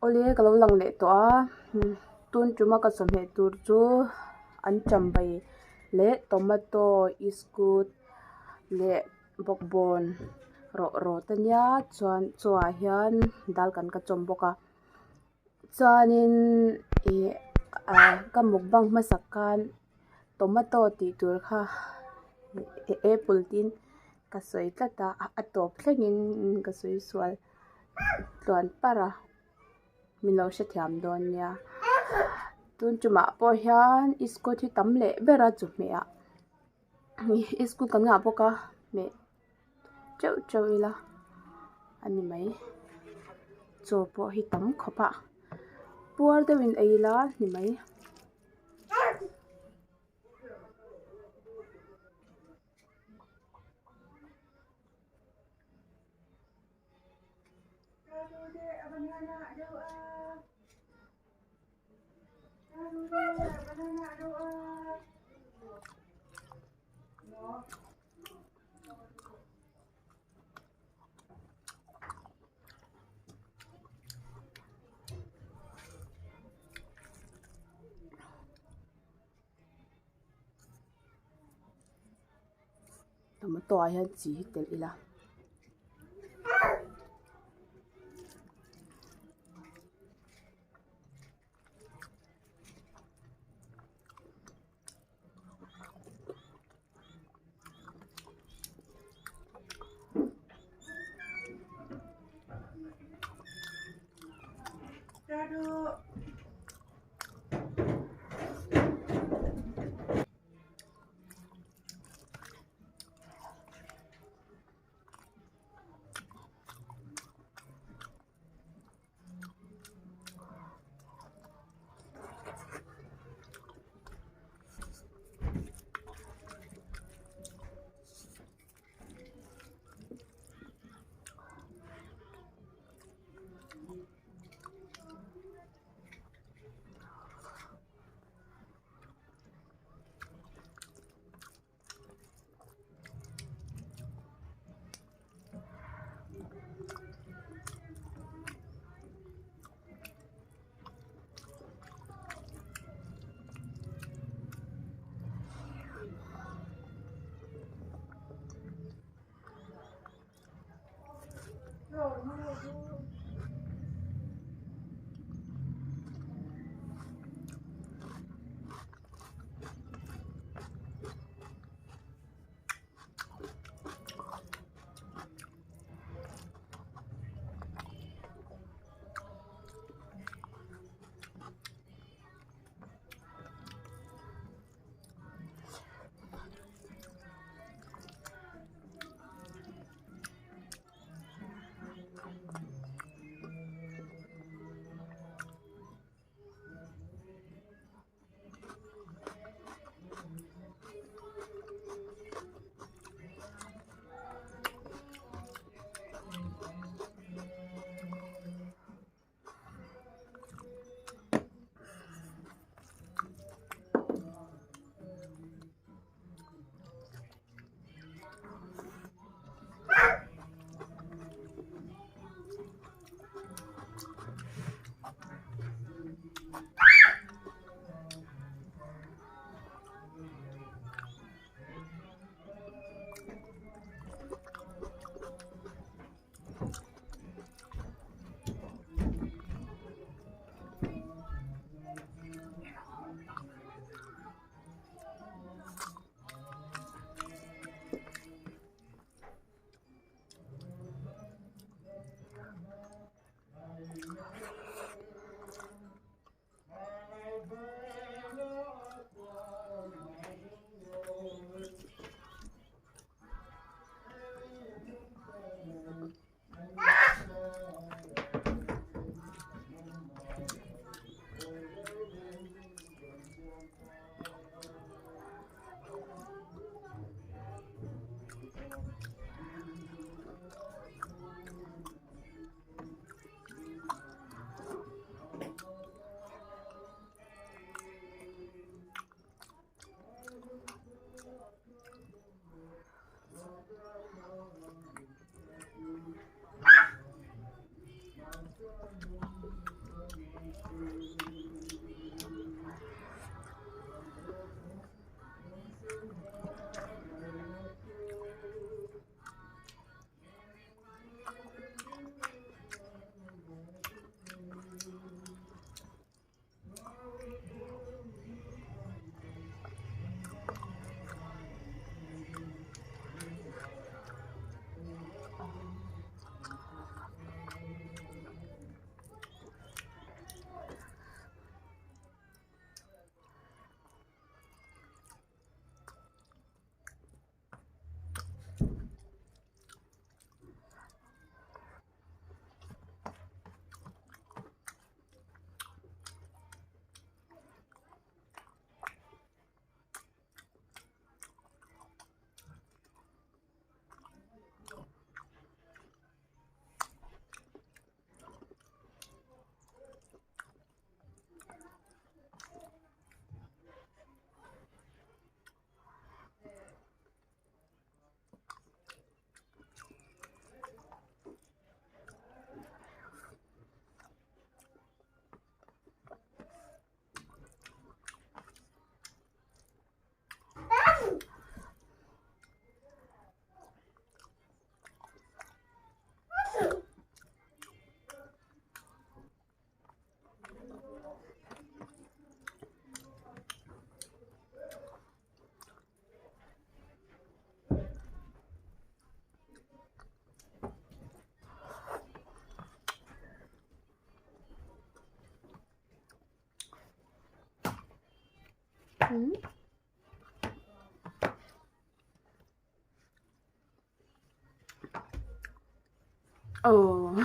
Awle ka lo lang leh tawh a tun tuma ka chawhmeh tur chu anṭam bai leh tomato iskut leh bawkbawn rawh rawt a nia chuan chaw ah hian dal kan ka chawm bawk a chuanin ih ah ka mukbang hmasak khan tomato tih tur kha apple tiin ka sawi tlat a a tawp thlengin ka sawi sual. Tluan parh a min lo hrethiam dawn nia tun tumah pawh hian iskut hi tam leh ber a chawhmeh ah iskut kan ngah bawk a hmeh teuh teuh ila a ni mai chaw pawh hi tam khawp a puar deuhin ei ila a ni mai. Tomato ah hian chi hi telh ila. Oh.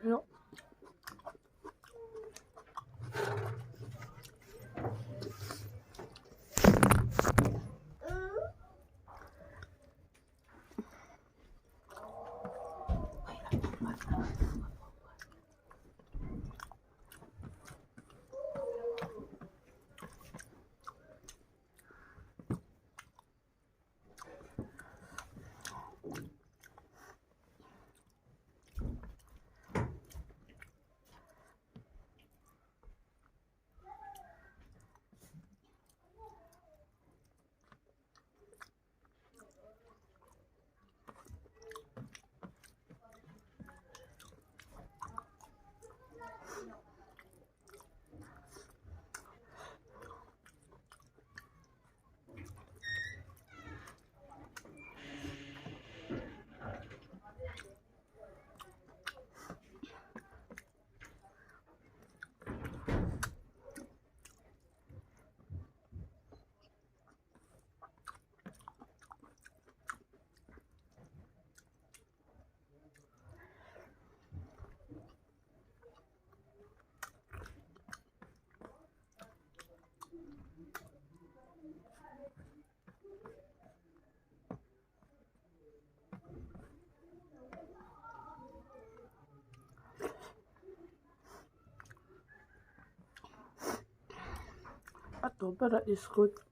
Ja. A tawp berah iskut.